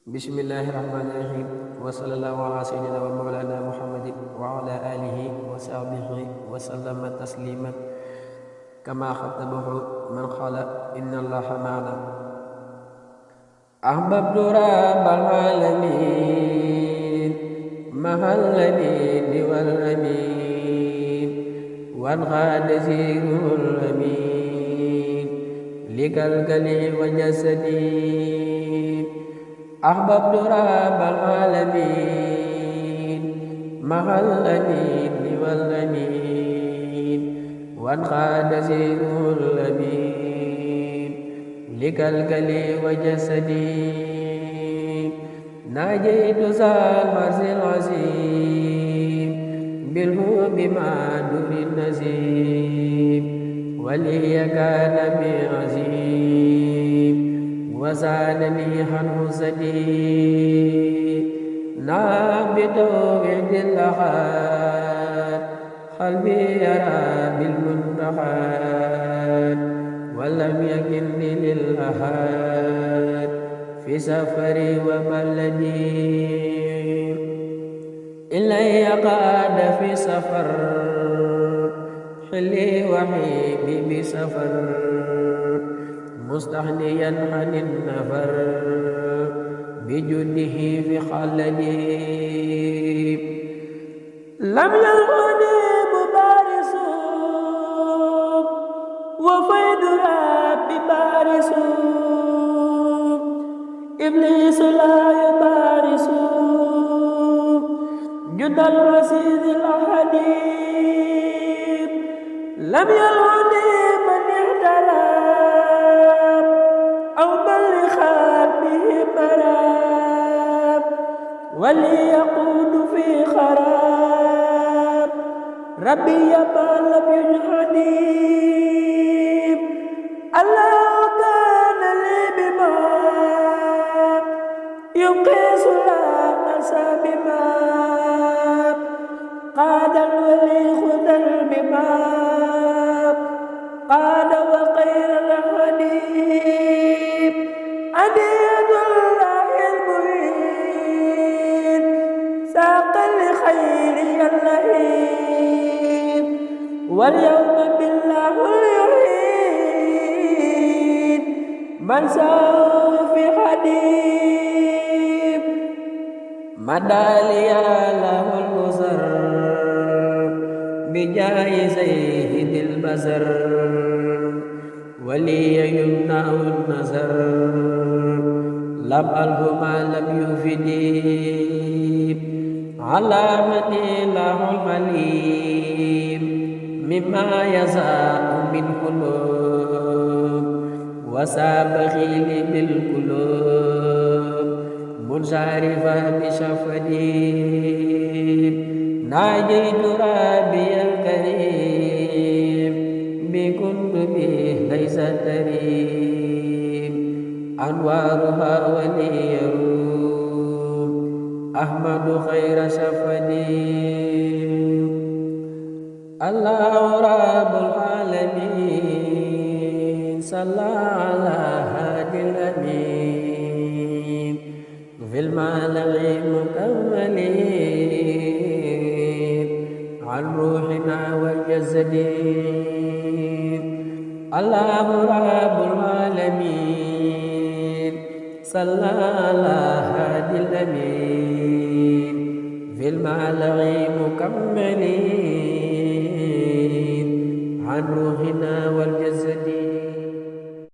Bismillahi rahmani rahim wa sallallahu ala sayyidina wa mawlana muhammadin wa ala alihi wa sahbihi wa sallama tasliman kama khatabahu man qala inna allaha ma'ana ahbabtu rabbal alamin mahal lamin wal amin wan ghada zirul amin likalkali wa jasadi أحببت رب العالمين مع الأمين والأمين وانقاد زين الأمين لكلكلي وجسدي ناجيت ذا الفرز العظيم بالهوب مع دور النزيم ولي كان بعزيم وزادني عنه سديد نعم بتوحيد الأحد قلبي يرى بالمنتحد ولم يكلني للأحد في سفري وبلدي إلي قاد في سفر حلي وحيبي بسفر مستغنيا عن النفر بجده في خلدي لم يلقني مبارس وفيد ربي بارس إبليس لا يبارس جد الرصيد الأحديب لم يلقني من اهتدى أو بل خالفه مراب وليقود في خراب ربي ما لم يجحني الله كان لي بما يقيس لا نسى بما قاد الولي خذ بما قاد وخير الحديث عديد الله المبين ساق لخير اللئيم واليوم بالله اليعين من ساء في حديث مدى لي له البصر بجاه سيد البصر ولي يمنع النظر لم أله ما لم يفدي علامتي له الحليم مما يزاء من قلوب وسابخي لي بالقلوب منصرفا بشفدي ناجيت ربي الكريم بكنت به ليس تريم أنوارها ولي يروم أحمد خير شفدي الله رب العالمين صلى على هادي الأمين في المعلم مكملين عن روحنا والجسد الله رب العالمين صلى على هادي الأمين في المعلم مكملين عن روحنا والجسد